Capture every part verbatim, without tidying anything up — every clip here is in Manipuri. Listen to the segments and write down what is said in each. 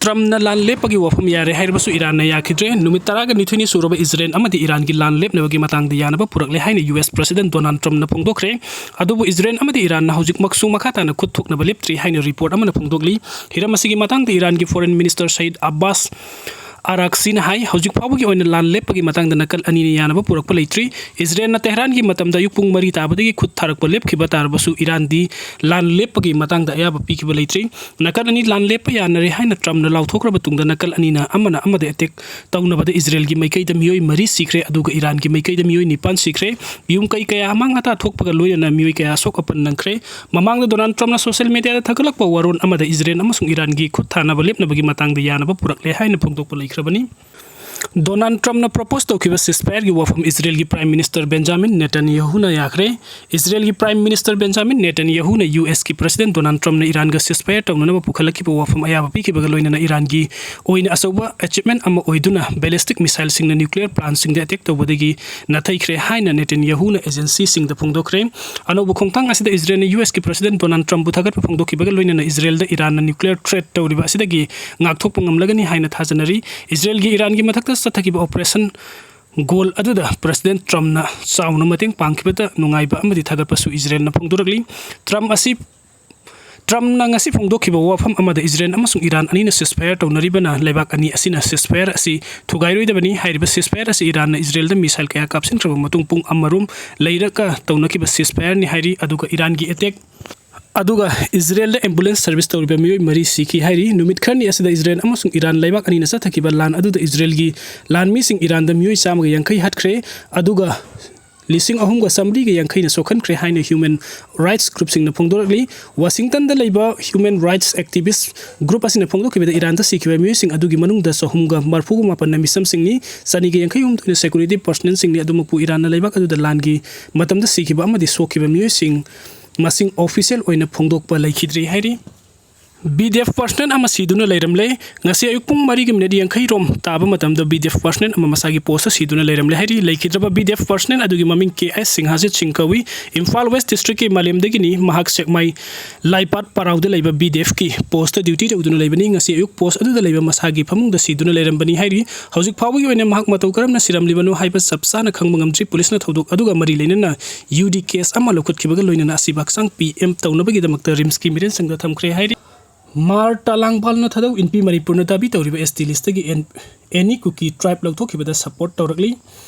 ꯇ꯭ꯔꯝꯞꯅ ꯂꯥꯟ ꯂꯦꯞꯄꯒꯤ ꯋꯥꯐꯝ ꯌꯥꯔꯦ ꯍꯥꯏꯔꯕꯁꯨ ꯏꯔꯥꯟꯅ ꯌꯥꯈꯤꯗ꯭ꯔꯦ꯫ ꯅꯨꯃꯤꯠ ꯇꯔꯥꯒ ꯅꯤꯊꯣꯏꯅꯤ ꯁꯨꯔꯕ ꯏꯖꯔꯦꯜ ꯑꯃꯗꯤ ꯏꯔꯥꯟꯒꯤ ꯂꯥꯟ ꯂꯦꯞꯅꯕꯒꯤ ꯃꯇꯥꯡꯗ ꯌꯥꯅꯕ ꯄꯨꯔꯛꯂꯦ ꯍꯥꯏꯅ ꯌꯨ ꯑꯦꯁ ꯄ꯭ꯔꯁꯤꯗꯦꯟꯠ ꯗꯣꯅꯥꯜꯗ ꯇ꯭ꯔꯝꯞꯅ ꯐꯣꯡꯗꯣꯛꯈ꯭ꯔꯦ꯫ ꯑꯗꯨꯕꯨ ꯏꯖꯔꯦꯜ ꯑꯃꯗꯤ ꯏꯔꯥꯟꯅ ꯍꯧꯖꯤꯛꯃꯛꯁꯨ ꯃꯈꯥ ꯇꯥꯅ ꯈꯨꯠ ꯊꯣꯛꯅꯕ ꯂꯦꯞꯇ꯭ꯔꯤ ꯍꯥꯏꯅ ꯔꯤꯄꯣꯔꯠ ꯑꯃꯅ ꯐꯣꯡꯗꯣꯛꯂꯤ꯫ ꯍꯤꯔꯝ ꯑꯁꯤꯒꯤ ꯃꯇꯥꯡꯗ ꯏꯔꯥꯟꯒꯤ ꯐꯣꯔꯦꯟ ꯃꯤꯅꯤꯁꯇꯔ ꯁꯌꯤꯗ ꯑꯕꯥꯁ ꯑꯔꯥꯛꯁꯤꯅ ꯍꯥꯏ, ꯍꯧꯖꯤꯛ ꯐꯥꯎꯕꯒꯤ ꯑꯣꯏꯅ ꯂꯥꯟ ꯂꯦꯞꯄꯒꯤ ꯃꯇꯥꯡꯗ ꯅꯥꯀꯜ ꯑꯅꯤꯅ ꯌꯥꯅꯕ ꯄꯨꯔꯛꯄ ꯂꯩꯇ꯭ꯔꯤ꯫ ꯏꯖꯔꯦꯜꯅ ꯇꯦꯍꯔꯥꯟꯒꯤ ꯃꯇꯝꯗ ꯑꯌꯨꯛ ꯄꯨꯡ ꯃꯔꯤ ꯇꯥꯕꯗꯒꯤ ꯈꯨꯠ ꯊꯥꯔꯛꯄ ꯂꯦꯞꯈꯤꯕ ꯇꯥꯔꯕꯁꯨ ꯏꯔꯥꯟꯗꯤ ꯂꯥꯟ ꯂꯦꯞꯄꯒꯤ ꯃꯇꯥꯡꯗ ꯑꯌꯥꯕ ꯄꯤꯈꯤꯕ ꯂꯩꯇ꯭ꯔꯤ꯫ ꯅꯥꯀꯜ ꯑꯅꯤ ꯂꯥꯟ ꯂꯦꯞꯄ ꯌꯥꯅꯔꯦ ꯍꯥꯏꯅ ꯇ꯭ꯔꯝꯞꯅ ꯂꯥꯎꯊꯣꯛꯈ꯭ꯔꯕ ꯇꯨꯡꯗ ꯅꯥꯀꯜ ꯑꯅꯤꯅ ꯑꯃꯅ ꯑꯃꯗ ꯑꯦꯇꯦꯛ ꯇꯧꯅꯕꯗ ꯏꯖꯔꯦꯜꯒꯤ ꯃꯥꯏꯀꯩꯗ ꯃꯤꯑꯣꯏ ꯃꯔꯤ ꯁꯤꯈ꯭ꯔꯦ, ꯑꯗꯨꯒ ꯏꯔꯥꯟꯒꯤ ꯃꯥꯏꯀꯩꯗ ꯃꯤꯑꯣꯏ ꯅꯤꯄꯥꯟ ꯁꯤꯈ꯭ꯔꯦ꯫ ꯌꯨꯝ ꯀꯩ ꯀꯌꯥ ꯑꯃꯥꯡ ꯑꯇꯥ ꯊꯣꯛꯄꯒ ꯂꯣꯏꯅꯅ ꯃꯤꯑꯣꯏ ꯀꯌꯥ ꯑꯁꯣꯛ ꯑꯄꯟ ꯅꯪꯈ꯭ꯔꯦ꯫ ꯃꯃꯥꯡꯗ ꯗꯣꯅꯥꯜꯗ ꯇ꯭ꯔꯝꯞꯅ ꯁꯣꯁꯤꯌꯦꯜ ꯃꯤꯗꯤꯌꯥꯗ ꯊꯥꯒꯠꯂꯛꯄ ꯋꯥꯔꯣꯜ ꯑꯃꯗ ꯏꯖꯔꯦꯜ ꯑꯃꯁꯨꯡ ꯏꯔꯥꯟꯒꯤ ꯈꯨꯠ ꯊꯥꯅꯕ ꯂꯦꯞꯅꯕꯒꯤ ꯃꯇꯥꯡꯗ ꯌꯥꯅꯕ ꯄꯨꯔꯛꯂꯦ ꯍꯥꯏꯅ ꯐꯣꯡꯗꯣꯛꯄ ꯂꯩꯈ꯭ꯔꯕꯅꯤ꯫ ꯗꯣꯅꯥꯜꯗ ꯇ꯭ꯔꯝꯞꯅ ꯄ꯭ꯔꯣꯄꯣꯁ ꯇꯧꯈꯤꯕ ꯁꯤꯁꯐꯥꯌꯔꯒꯤ ꯋꯥꯐꯝ ꯏꯖꯔꯦꯜꯒꯤ ꯄ꯭ꯔꯥꯏꯝ ꯃꯤꯅꯤꯁꯇꯔ ꯕꯦꯟꯖꯥꯃꯤꯟ ꯅꯦꯇꯟꯌꯥꯍꯨꯅ ꯌꯥꯈ꯭ꯔꯦ꯫ ꯏꯖꯔꯦꯜꯒꯤ ꯄ꯭ꯔꯥꯏꯝ ꯃꯤꯅꯤꯁꯇꯔ ꯕꯦꯟꯖꯥꯃꯤꯟ ꯅꯦꯇꯟꯌꯥꯍꯨꯅ ꯌꯨ ꯑꯦꯁꯀꯤ ꯄ꯭ꯔꯁꯤꯗꯦꯟꯠ ꯗꯣꯅꯥꯜꯗ ꯇ꯭ꯔꯝꯞꯅ ꯏꯔꯥꯟꯒ ꯁꯤꯁꯐꯥꯌꯔ ꯇꯧꯅꯅꯕ ꯄꯨꯈꯠꯂꯛꯈꯤꯕ ꯋꯥꯐꯝ ꯑꯌꯥꯕ ꯄꯤꯈꯤꯕꯒ ꯂꯣꯏꯅꯅ ꯏꯔꯥꯟꯒꯤ ꯑꯣꯏꯅ ꯑꯆꯧꯕ ꯑꯦꯆꯤꯞꯃꯦꯟꯠ ꯑꯃ ꯑꯣꯏꯗꯨꯅ ꯕꯦꯂꯤꯁꯇꯤꯛ ꯃꯤꯁꯥꯏꯜꯁꯤꯡꯅ ꯅ꯭ꯌꯨꯀ꯭ꯂꯤꯌꯔ ꯄ꯭ꯂꯥꯟꯠꯁꯤꯡꯗ ꯑꯦꯇꯦꯛ ꯇꯧꯕꯗꯒꯤ ꯅꯥꯊꯩꯈ꯭ꯔꯦ ꯍꯥꯏꯅ ꯅꯦꯇꯟꯌꯥꯍꯨꯅ ꯑꯦꯖꯦꯟꯁꯤꯁꯤꯡꯗ ꯐꯣꯡꯗꯣꯛꯈ꯭ꯔꯦ꯫ ꯑꯅꯧꯕ ꯈꯣꯡꯊꯥꯡ ꯑꯁꯤꯗ ꯏꯖꯔꯦꯜꯅ ꯌꯨ ꯑꯦꯁꯀꯤ ꯄ꯭ꯔꯁꯤꯗꯦꯟꯠ ꯗꯣꯅꯥꯜꯗ ꯇ꯭ꯔꯝꯞꯄꯨ ꯊꯥꯒꯠꯄ ꯐꯣꯡꯗꯣꯛꯈꯤꯕꯒ ꯂꯣꯏꯅꯅ ꯏꯖꯔꯦꯜꯗ ꯏꯔꯥꯟꯅ ꯅ꯭ꯌꯨꯀ꯭ꯂꯤꯌꯔ ꯊ꯭ꯔꯦꯠ ꯇꯧꯔꯤꯕ ꯑꯁꯤꯗꯒꯤ ꯉꯥꯛꯊꯣꯛꯄ ꯉꯝꯂꯒꯅꯤ ꯍꯥꯏꯅ ꯊꯥꯖꯅꯔꯤ꯫ ꯏꯖꯔꯦꯜꯒꯤ ꯏꯔꯥꯟꯒꯤ ꯃꯊꯛꯇ ꯆꯠꯊꯈꯤꯕ ꯑꯣꯄꯔꯦꯁꯟ ꯒꯣꯜ ꯑꯗꯨꯗ ꯄ꯭ꯔꯁꯤꯗꯦꯟꯠ ꯇ꯭ꯔꯝꯞꯅ ꯆꯥꯎꯅ ꯃꯇꯦꯡ ꯄꯥꯡꯈꯤꯕꯗ ꯅꯨꯡꯉꯥꯏꯕ ꯑꯃꯗꯤ ꯊꯥꯒꯠꯄꯁꯨ ꯏꯖꯔꯦꯜꯅ ꯐꯣꯡꯗꯣꯔꯛꯂꯤ꯫ ꯇ꯭ꯔꯝꯞ ꯑꯁꯤ, ꯇ꯭ꯔꯝꯞꯅ ꯉꯁꯤ ꯐꯣꯡꯗꯣꯛꯈꯤꯕ ꯋꯥꯐꯝ ꯑꯃꯗ ꯏꯖꯔꯦꯜ ꯑꯃꯁꯨꯡ ꯏꯔꯥꯟ ꯑꯅꯤꯅ ꯁꯤꯁꯐꯥꯌꯔ ꯇꯧꯅꯔꯤꯕꯅ ꯂꯩꯕꯥꯛ ꯑꯅꯤ ꯑꯁꯤꯅ ꯁꯤꯁꯐꯥꯌꯔ ꯑꯁꯤ ꯊꯨꯒꯥꯏꯔꯣꯏꯗꯕꯅꯤ꯫ ꯍꯥꯏꯔꯤꯕ ꯁꯤꯁꯐꯥꯌꯔ ꯑꯁꯤ ꯏꯔꯥꯟꯅ ꯏꯖꯔꯦꯜꯗ ꯃꯤꯁꯥꯏꯜ ꯀꯌꯥ ꯀꯥꯞꯁꯤꯟꯈ꯭ꯔꯕ ꯃꯇꯨꯡ ꯄꯨꯡ ꯑꯃꯔꯣꯝ ꯂꯩꯔꯒ ꯇꯧꯅꯈꯤꯕ ꯁꯤꯁꯐꯥꯌꯔꯅꯤ ꯍꯥꯏꯔꯤ꯫ ꯑꯗꯨꯒ ꯏꯔꯥꯟꯒꯤ ꯑꯦꯇꯦꯛ ꯑꯗꯨꯒ ꯏꯖꯔꯦꯜꯗ ꯑꯦꯝꯕꯨꯂꯦꯟꯁ ꯁꯔꯚꯤꯁ ꯇꯧꯔꯤꯕ ꯃꯤꯑꯣꯏ ꯃꯔꯤ ꯁꯤꯈꯤ ꯍꯥꯏꯔꯤ꯫ ꯅꯨꯃꯤꯠ ꯈꯔꯅꯤ ꯑꯁꯤꯗ ꯏꯖꯔꯦꯜ ꯑꯃꯁꯨꯡ ꯏꯔꯥꯟ ꯂꯩꯕꯥꯛ ꯑꯅꯤꯅ ꯆꯠꯊꯈꯤꯕ ꯂꯥꯟ ꯑꯗꯨꯗ ꯏꯖꯔꯦꯜꯒꯤ ꯂꯥꯟꯃꯤꯁꯤꯡ ꯏꯔꯥꯟꯗ ꯃꯤꯑꯣꯏ ꯆꯥꯝꯃꯒ ꯌꯥꯡꯈꯩ ꯍꯥꯠꯈ꯭ꯔꯦ, ꯑꯗꯨꯒ ꯂꯤꯁꯤꯡ ꯑꯍꯨꯝꯒ ꯆꯥꯝꯃꯔꯤꯒ ꯌꯥꯡꯈꯩꯅ ꯁꯣꯛꯍꯟꯈ꯭ꯔꯦ ꯍꯥꯏꯅ ꯍ꯭ꯌꯨꯃꯦꯟ ꯔꯥꯏꯠꯁ ꯒ꯭ꯔꯨꯞꯁꯤꯡꯅ ꯐꯣꯡꯗꯣꯔꯛꯂꯤ꯫ ꯋꯥꯁꯤꯡꯇꯟꯗ ꯂꯩꯕ ꯍ꯭ꯌꯨꯃꯦꯟ ꯔꯥꯏꯠꯁ ꯑꯦꯛꯇꯤꯚꯤꯁ ꯒ꯭ꯔꯨꯞ ꯑꯁꯤꯅ ꯐꯣꯡꯗꯣꯛꯈꯤꯕꯗ ꯏꯔꯥꯟꯗ ꯁꯤꯈꯤꯕ ꯃꯤꯑꯣꯏꯁꯤꯡ ꯑꯗꯨꯒꯤ ꯃꯅꯨꯡꯗ ꯆꯍꯨꯝꯒ ꯃꯔꯐꯨꯒ ꯃꯥꯄꯟꯅ ꯃꯤꯆꯝꯁꯤꯡꯅꯤ, ꯆꯅꯤꯒ ꯌꯥꯡꯈꯩ ꯍꯨꯝꯗꯣꯏꯅ ꯁꯦꯀ꯭ꯌꯨꯔꯤꯇꯤ ꯄꯔꯁꯅꯦꯜꯁꯤꯡꯅꯤ꯫ ꯑꯗꯨꯃꯛꯄꯨ ꯏꯔꯥꯟꯅ ꯂꯩꯕꯥꯛ ꯑꯗꯨꯗ ꯂꯥꯟꯒꯤ ꯃꯇꯝꯗ ꯁꯤꯈꯤꯕ ꯑꯃꯗꯤ ꯁꯣꯛꯈꯤꯕ ꯃꯤꯑꯣꯏꯁꯤꯡ ꯃꯁꯤꯡ ꯑꯣꯐꯤꯁꯤꯌꯦꯜ ꯑꯣꯏꯅ ꯐꯣꯡꯗꯣꯛꯄ ꯂꯩꯈꯤꯗ꯭ꯔꯤ ꯍꯥꯏꯔꯤ꯫ B D F personnel ꯑꯃ ꯁꯤꯗꯨꯅ ꯂꯩꯔꯝꯂꯦ꯫ ꯉꯁꯤ ꯑꯌꯨꯛ ꯄꯨꯡ ꯃꯔꯤꯒꯤ ꯃꯤꯅꯤꯠ ꯌꯥꯡꯈꯩ ꯔꯣꯝ ꯇꯥꯕ ꯃꯇꯝꯗ B D F personnel ꯑꯃ ꯃꯁꯥꯒꯤ ꯄꯣꯁꯇ ꯁꯤꯗꯨꯅ ꯂꯩꯔꯝꯂꯦ ꯍꯥꯏꯔꯤ꯫ ꯂꯩꯈꯤꯗ꯭ꯔꯕ B D F personnel ꯑꯗꯨꯒꯤ ꯃꯃꯤꯡ K S ꯁꯤꯡꯍꯥꯖꯤꯠ ꯁꯤꯡ ꯀꯧꯏ꯫ ꯏꯝꯐꯥꯜ ꯋꯦꯁ ꯗꯤꯁꯇ꯭ꯔꯤꯛꯀꯤ ꯃꯥꯂꯦꯝꯗꯒꯤꯅꯤ꯫ ꯃꯍꯥꯛ ꯁꯦꯛꯃꯥꯏ ꯂꯥꯏꯄꯥꯠ ꯄꯔꯥꯎꯗ ꯂꯩꯕ B D Fꯀꯤ ꯄꯣꯁꯇ ꯗ꯭ꯌꯨꯇꯤ ꯇꯧꯗꯨꯅ ꯂꯩꯕꯅꯤ꯫ ꯉꯁꯤ ꯑꯌꯨꯛ ꯄꯣꯁ ꯑꯗꯨꯗ ꯂꯩꯕ ꯃꯁꯥꯒꯤ ꯐꯃꯨꯡꯗ ꯁꯤꯗꯨꯅ ꯂꯩꯔꯝꯕꯅꯤ ꯍꯥꯏꯔꯤ꯫ ꯍꯧꯖꯤꯛ ꯐꯥꯎꯕꯒꯤ ꯑꯣꯏꯅ ꯃꯍꯥꯛ ꯃꯇꯧ ꯀꯔꯝꯅ ꯁꯤꯔꯝꯂꯤꯕꯅꯣ ꯍꯥꯏꯕ ꯆꯞ ꯆꯥꯅ ꯈꯪꯕ ꯉꯝꯗ꯭ꯔꯤ꯫ ꯄꯨꯂꯤꯁꯅ ꯊꯧꯗꯣꯛ ꯑꯗꯨꯒ ꯃꯔꯤ ꯂꯩꯅꯅ U D case ꯑꯃ ꯂꯧꯈꯠꯈꯤꯕꯒ ꯂꯣꯏꯅꯅ ꯑꯁꯤꯕ ꯍꯛꯆꯥꯡ P M ꯇꯧꯅꯕꯒꯤꯗꯃꯛꯇ ꯔꯤꯝꯁꯀꯤ ꯃꯤꯔꯦꯟꯁꯪꯗ ꯊꯝꯈ꯭ꯔꯦ ꯍꯥꯏꯔꯤ꯫ ꯃꯥꯔ ꯇꯥꯂꯥꯡꯕꯥꯜꯅ ꯊꯥꯗꯧ ꯏꯟꯄꯤ ꯃꯅꯤꯄꯨꯔꯅ ꯗꯥꯕꯤ ꯇꯧꯔꯤꯕ S T listꯇꯒꯤ ꯑꯦꯟ-, ꯑꯦꯅꯤ ꯀꯨꯀꯤ tribe ꯂꯧꯊꯣꯛꯈꯤꯕꯗ support ꯇꯧꯔꯛꯂꯤ꯫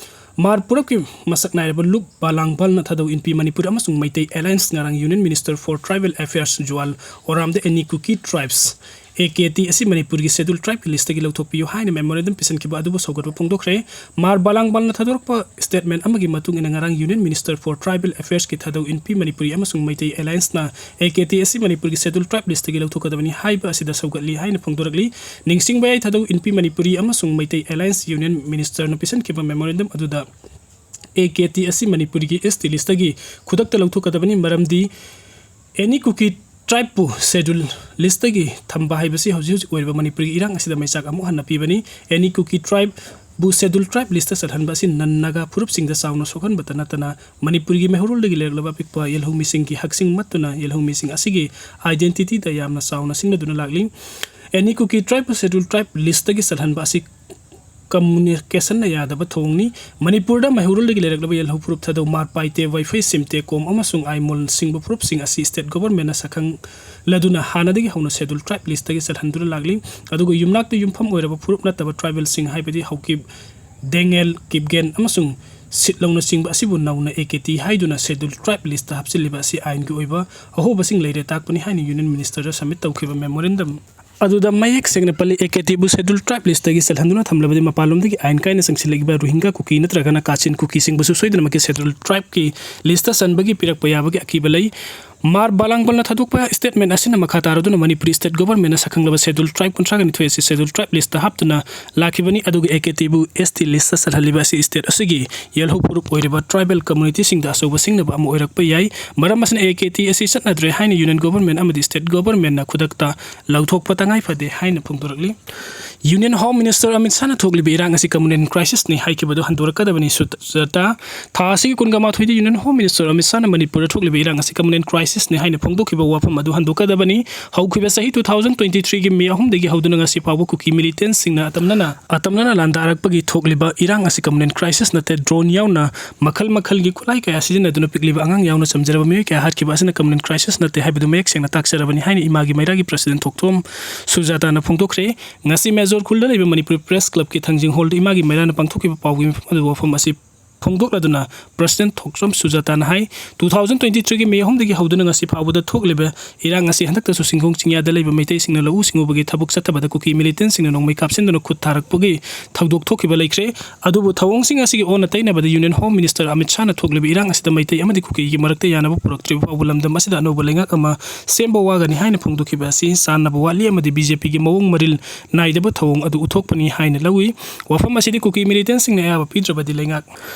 ꯃꯥꯔ ꯄꯨꯔꯞꯀꯤ ꯃꯁꯛ ꯅꯥꯏꯔꯕ ꯂꯨꯞ ꯕꯥꯂꯥꯡꯕꯥꯜꯅ ꯊꯥꯗꯧ ꯏꯟꯄꯤ ꯃꯅꯤꯄꯨꯔ ꯑꯃꯁꯨꯡ ꯃꯩꯇꯩ Alliance ꯉꯔꯥꯡ Union Minister for Tribal Affairs ꯖꯨꯋꯥꯜ ꯑꯣꯔꯥꯝꯗ any Kuki tribes, A K T ꯑꯁꯤ ꯃꯅꯤꯄꯨꯔꯒꯤ Scheduled Tribe listꯇꯒꯤ ꯂꯧꯊꯣꯛꯄꯤꯌꯨ ꯍꯥꯏꯅ memorandum ꯄꯤꯁꯤꯟꯈꯤꯕ ꯑꯗꯨꯕꯨ ꯁꯧꯒꯠꯄ ꯐꯣꯡꯗꯣꯛꯈ꯭ꯔꯦ꯫ ꯃꯥꯔ ꯕꯥꯂꯥꯡꯕꯥꯜꯅ ꯊꯥꯗꯣꯔꯛꯄ statement ꯑꯃꯒꯤ ꯃꯇꯨꯡ ꯏꯟꯅ ꯉꯔꯥꯡ Union Minister for Tribal Affairsꯀꯤ ꯊꯥꯗꯧ ꯏꯟꯄꯤ ꯃꯅꯤꯄꯨꯔꯤ ꯑꯃꯁꯨꯡ ꯃꯩꯇꯩ Allianceꯅ A K T ꯑꯁꯤ ꯃꯅꯤꯄꯨꯔꯒꯤ Scheduled Tribe listꯇꯒꯤ ꯂꯧꯊꯣꯛꯀꯗꯕꯅꯤ ꯍꯥꯏꯕ ꯑꯁꯤꯗ ꯁꯧꯒꯠꯂꯤ ꯍꯥꯏꯅ ꯐꯣꯡꯗꯣꯔꯛꯂꯤ꯫ ꯅꯤꯡꯁꯤꯡꯕ ꯌꯥꯏ, ꯊꯥꯗꯧ ꯏꯟꯄꯤ ꯃꯅꯤꯄꯨꯔꯤ ꯑꯃꯁꯨꯡ ꯃꯩꯇꯩ Alliance Union Ministerꯅ ꯄꯤꯁꯤꯟꯈꯤꯕ memorandum ꯑꯗꯨꯗ A K T ꯑꯁꯤ ꯃꯅꯤꯄꯨꯔꯒꯤ S T listꯇꯒꯤ ꯈꯨꯗꯛꯇ ꯂꯧꯊꯣꯛꯀꯗꯕꯅꯤ, ꯃꯔꯝꯗꯤ ꯑꯦꯅꯤ ꯀꯨꯀꯤ tribeꯄꯨ Scheduled listꯇꯒꯤ ꯊꯝꯕ ꯍꯥꯏꯕꯁꯤ ꯍꯧꯖꯤꯛ ꯍꯧꯖꯤꯛ ꯑꯣꯏꯔꯤꯕ ꯃꯅꯤꯄꯨꯔꯒꯤ ꯏꯔꯥꯡ ꯑꯁꯤꯗ ꯃꯩꯆꯥꯛ ꯑꯃꯨꯛ ꯍꯟꯅ ꯄꯤꯕꯅꯤ꯫ ꯑꯦꯅꯤ ꯀꯨꯀꯤ tribeꯕꯨ Scheduled Tribe listꯇ ꯆꯜꯍꯟꯕ ꯑꯁꯤ non Naga ꯐꯨꯔꯨꯞꯁꯤꯡꯗ ꯆꯥꯎꯅ ꯁꯣꯛꯍꯟꯕꯇ ꯅꯠꯇꯅ ꯃꯅꯤꯄꯨꯔꯒꯤ ꯃꯩꯍꯧꯔꯣꯜꯗꯒꯤ ꯂꯩꯔꯛꯂꯕ ꯑꯄꯤꯛꯄ ꯌꯦꯜꯍꯧꯃꯤꯁꯤꯡꯒꯤ ꯍꯛꯁꯤꯡ ꯃꯠꯇꯨꯅ ꯌꯦꯜꯍꯧꯃꯤꯁꯤꯡ ꯑꯁꯤꯒꯤ identityꯗ ꯌꯥꯝꯅ ꯆꯥꯎꯅ ꯁꯤꯡꯅꯗꯨꯅ ꯂꯥꯛꯂꯤ꯫ ꯑꯦꯅꯤ ꯀꯨꯀꯤ tribeꯄꯨ Scheduled Tribe listꯇꯒꯤ ꯆꯜꯍꯟꯕ ꯑꯁꯤ communicationꯅ ꯌꯥꯗꯕ ꯊꯧꯑꯣꯡꯅꯤ꯫ ꯃꯅꯤꯄꯨꯔꯗ ꯃꯩꯍꯧꯔꯣꯜꯗꯒꯤ ꯂꯩꯔꯛꯂꯕ ꯌꯦꯜꯍꯧ ꯐꯨꯔꯨꯞ ꯊꯥꯗꯧ ꯃꯥꯔ ꯄꯥꯏꯇꯦ, ꯋꯥꯏꯐꯩ, ꯁꯤꯝꯇꯦ, ꯀꯣꯝ ꯑꯃꯁꯨꯡ ꯑꯥꯏꯃꯣꯜ ꯁꯤꯡꯕ ꯐꯨꯔꯨꯞꯁꯤꯡ ꯑꯁꯤ state governmentꯅ ꯁꯛꯈꯪꯂꯗꯨꯅ ꯍꯥꯟꯅꯗꯒꯤ ꯍꯧꯅ Scheduled Tribe listꯇꯒꯤ ꯆꯜꯍꯟꯗꯨꯅ ꯂꯥꯛꯂꯤ꯫ ꯑꯗꯨꯒ ꯌꯨꯝꯅꯥꯛꯇ ꯌꯨꯝꯐꯝ ꯑꯣꯏꯔꯕ ꯐꯨꯔꯨꯞ ꯅꯠꯇꯕ tribalꯁꯤꯡ ꯍꯥꯏꯕꯗꯤ ꯍꯧꯀꯤꯞ, ꯗꯦꯡꯉꯦꯜ, ꯀꯤꯞꯒꯦꯟ ꯑꯃꯁꯨꯡ ꯁꯤꯠꯂꯧꯅꯆꯤꯡꯕ ꯑꯁꯤꯕꯨ ꯅꯧꯅ A K T ꯍꯥꯏꯗꯨꯅ Scheduled Tribe listꯇ ꯍꯥꯞꯆꯤꯜꯂꯤꯕ ꯑꯁꯤ ꯑꯥꯏꯟꯒꯤ ꯑꯣꯏꯕ ꯑꯍꯣꯕꯁꯤꯡ ꯂꯩꯔꯦ ꯇꯥꯛꯄꯅꯤ ꯍꯥꯏꯅ Union Ministerꯗ submit ꯇꯧꯈꯤꯕ memorandum ꯑꯗꯨꯗ ꯃꯌꯦꯛ ꯁꯦꯡꯅ ꯄꯜꯂꯤ꯫ A K Tꯕꯨ Scheduled Tribe listꯇꯒꯤ ꯆꯜꯍꯟꯗꯨꯅ ꯊꯝꯂꯕꯗꯤ ꯃꯄꯥꯟꯂꯣꯝꯗꯒꯤ ꯑꯥꯏꯟ ꯀꯥꯏꯅ ꯆꯪꯁꯤꯜꯂꯛꯂꯤꯕ ꯔꯣꯍꯤꯡꯒꯥ ꯀꯨꯀꯤ ꯅꯠꯇ꯭ꯔꯒꯅ ꯀꯥꯆꯤꯟ ꯀꯨꯀꯤꯁꯤꯡꯕꯨꯁꯨ ꯁꯣꯏꯗꯅꯃꯛꯀꯤ Scheduled Tribeꯀꯤ listꯇ ꯆꯟꯕꯒꯤ ꯄꯤꯔꯛꯄ ꯌꯥꯕꯒꯤ ꯑꯀꯤꯕ ꯂꯩ꯫ ꯃꯥꯔ ꯕꯥꯂꯥꯡꯕꯜꯅ ꯊꯥꯗꯣꯛꯄ statement ꯑꯁꯤꯅ ꯃꯈꯥ ꯇꯥꯔꯗꯨꯅ ꯃꯅꯤꯄꯨꯔꯤ state governmentꯅ ꯁꯛꯈꯪꯂꯕ Scheduled Tribe ꯀꯨꯟꯊ꯭ꯔꯥꯒ ꯅꯤꯊꯣꯏ ꯑꯁꯤ Scheduled Tribe listꯇ ꯍꯥꯞꯇꯨꯅ ꯂꯥꯛꯈꯤꯕꯅꯤ꯫ ꯑꯗꯨꯒ AKTꯕꯨ ST listꯇ ꯆꯜꯍꯜꯂꯤꯕ ꯑꯁꯤ state ꯑꯁꯤꯒꯤ ꯌꯦꯜꯍꯧ ꯐꯨꯔꯨꯞ ꯑꯣꯏꯔꯤꯕ tribal communityꯁꯤꯡꯗ ꯑꯆꯧꯕ ꯁꯤꯡꯅꯕ ꯑꯃ ꯑꯣꯏꯔꯛꯄ ꯌꯥꯏ꯫ ꯃꯔꯝ ꯑꯁꯤꯅ AKT ꯑꯁꯤ ꯆꯠꯅꯗ꯭ꯔꯦ ꯍꯥꯏꯅ union government ꯑꯃꯗꯤ state governmentꯅ ꯈꯨꯗꯛꯇ ꯂꯧꯊꯣꯛꯄ ꯇꯉꯥꯏ ꯐꯗꯦ ꯍꯥꯏꯅ ꯐꯣꯡꯗꯣꯔꯛꯂꯤ꯫ Union Home Minister ꯑꯃꯤꯠ ꯁꯥꯍꯅ ꯊꯣꯛꯂꯤꯕ ꯏꯔꯥꯡ ꯑꯁꯤ communal crisisꯅꯤ ꯍꯥꯏꯈꯤꯕꯗꯨ ꯍꯟꯗꯣꯔꯛꯀꯗꯕꯅꯤ꯫ ꯁꯨꯖꯥꯇꯥ, ꯊꯥ ꯑꯁꯤꯒꯤ ꯀꯨꯟꯒ ꯃꯥꯊꯣꯏꯗ Union Home Minister ꯑꯃꯤꯠ ꯁꯥꯍꯅ ꯃꯅꯤꯄꯨꯔꯗ ꯊꯣꯛꯂꯤꯕ ꯏꯔꯥꯡ ꯑꯁꯤ communal crisisꯅꯤ ꯍꯥꯏꯅ ꯐꯣꯡꯗꯣꯛꯈꯤꯕ ꯋꯥꯐꯝ ꯑꯗꯨ ꯍꯟꯗꯣꯛꯀꯗꯕꯅꯤ꯫ ꯍꯧꯈꯤꯕ ꯆꯍꯤ two thousand twenty threeꯒꯤ May ꯑꯍꯨꯝꯗꯒꯤ ꯍꯧꯗꯨꯅ ꯉꯁꯤ ꯐꯥꯎꯕ ꯀꯨꯀꯤ militantꯁꯤꯡꯅ ꯑꯇꯝꯅꯅ, ꯑꯇꯝꯅꯅ ꯂꯥꯟꯗꯥꯔꯛꯄꯒꯤ ꯊꯣꯛꯂꯤꯕ ꯏꯔꯥꯡ ꯑꯁꯤ communal crisis ꯅꯠꯇꯦ, drone ꯌꯥꯎꯅ ꯃꯈꯜ ꯃꯈꯜꯒꯤ ꯈꯨꯠꯂꯥꯏ ꯀꯌꯥ ꯁꯤꯖꯤꯟꯅꯗꯨꯅ ꯄꯤꯛꯂꯤꯕ ꯑꯉꯥꯡ ꯌꯥꯎꯅ ꯆꯝꯖꯔꯕ ꯃꯤꯑꯣꯏ ꯀꯌꯥ ꯍꯥꯠꯈꯤꯕ ꯑꯁꯤꯅ communal crisis ꯅꯠꯇꯦ ꯍꯥꯏꯕꯗꯨ ꯃꯌꯦꯛ ꯁꯦꯡꯅ ꯇꯥꯛꯆꯔꯕꯅꯤ ꯍꯥꯏꯅ ꯏꯃꯥꯒꯤ ꯃꯩꯔꯥꯒꯤ president ꯊꯣꯛꯆꯣꯝ ꯁꯨꯖꯥꯇꯥꯅ ꯐꯣꯡꯗꯣꯛꯈ꯭ꯔꯦ꯫ ꯉꯁꯤ ꯃꯦꯖꯣꯔ ꯈꯨꯜꯗ ꯂꯩꯕ ꯃꯅꯤꯄꯨꯔ Press Clubꯀꯤ ꯊꯥꯡꯖꯤꯡ hallꯗ ꯏꯃꯥꯒꯤ ꯃꯩꯔꯥꯅ ꯄꯥꯡꯊꯣꯛꯈꯤꯕ ꯄꯥꯎꯒꯤ ꯃꯤꯐꯝ ꯑꯗꯨ ꯋꯥꯐꯝ ꯑꯁꯤ ꯐꯣꯡꯗꯣꯛꯂꯗꯨꯅ president ꯊꯣꯛꯆꯣꯝ ꯁꯨꯖꯥꯇꯥꯅ ꯍꯥꯏ, two thousand twenty threeꯒꯤ May ꯑꯍꯨꯝꯗꯒꯤ ꯍꯧꯗꯨꯅ ꯉꯁꯤ ꯐꯥꯎꯕꯗ ꯊꯣꯛꯂꯤꯕ ꯏꯔꯥꯡ ꯑꯁꯤ ꯍꯟꯗꯛꯇꯁꯨ ꯆꯤꯡꯈꯣꯡ ꯆꯤꯡꯌꯥꯗ ꯂꯩꯕ ꯃꯩꯇꯩꯁꯤꯡꯅ ꯂꯧꯎ ꯁꯤꯡꯎꯕꯒꯤ ꯊꯕꯛ ꯆꯠꯊꯕꯗ ꯀꯨꯀꯤ militantꯁꯤꯡꯅ ꯅꯣꯡꯃꯩ ꯀꯥꯞꯁꯤꯟꯗꯨꯅ ꯈꯨꯠ ꯊꯥꯔꯛꯄꯒꯤ ꯊꯧꯗꯣꯛ ꯊꯣꯛꯈꯤꯕ ꯂꯩꯈ꯭ꯔꯦ꯫ ꯑꯗꯨꯕꯨ ꯊꯧꯑꯣꯡꯁꯤꯡ ꯑꯁꯤꯒꯤ ꯑꯣꯟꯅ ꯇꯩꯅꯕꯗ Union Home Minister ꯑꯃꯤꯠ ꯁꯥꯍꯅ ꯊꯣꯛꯂꯤꯕ ꯏꯔꯥꯡ ꯑꯁꯤꯗ ꯃꯩꯇꯩ ꯑꯃꯗꯤ ꯀꯨꯀꯤꯒꯤ ꯃꯔꯛꯇ ꯌꯥꯅꯕ ꯄꯨꯔꯛꯇ꯭ꯔꯤꯕ ꯐꯥꯎꯕ ꯂꯝꯗꯝ ꯑꯁꯤꯗ ꯑꯅꯧꯕ ꯂꯩꯉꯥꯛ ꯑꯃ ꯁꯦꯝꯕ ꯋꯥꯒꯅꯤ ꯍꯥꯏꯅ ꯐꯣꯡꯗꯣꯛꯈꯤꯕ ꯑꯁꯤ ꯆꯥꯟꯅꯕ ꯋꯥꯠꯂꯤ ꯑꯃꯗꯤ BJPꯒꯤ ꯃꯑꯣꯡ ꯃꯔꯤꯜ ꯅꯥꯏꯗꯕ ꯊꯧꯑꯣꯡ ꯑꯗꯨ ꯎꯠꯊꯣꯛꯄꯅꯤ ꯍꯥꯏꯅ ꯂꯧꯏ꯫ ꯋꯥꯐꯝ ꯑꯁꯤꯗꯤ ꯀꯨꯀꯤ militantꯁꯤꯡꯅ ꯑꯌꯥꯕ ꯄꯤꯗ꯭ꯔꯕꯗꯤ ꯂꯩꯉꯥꯛ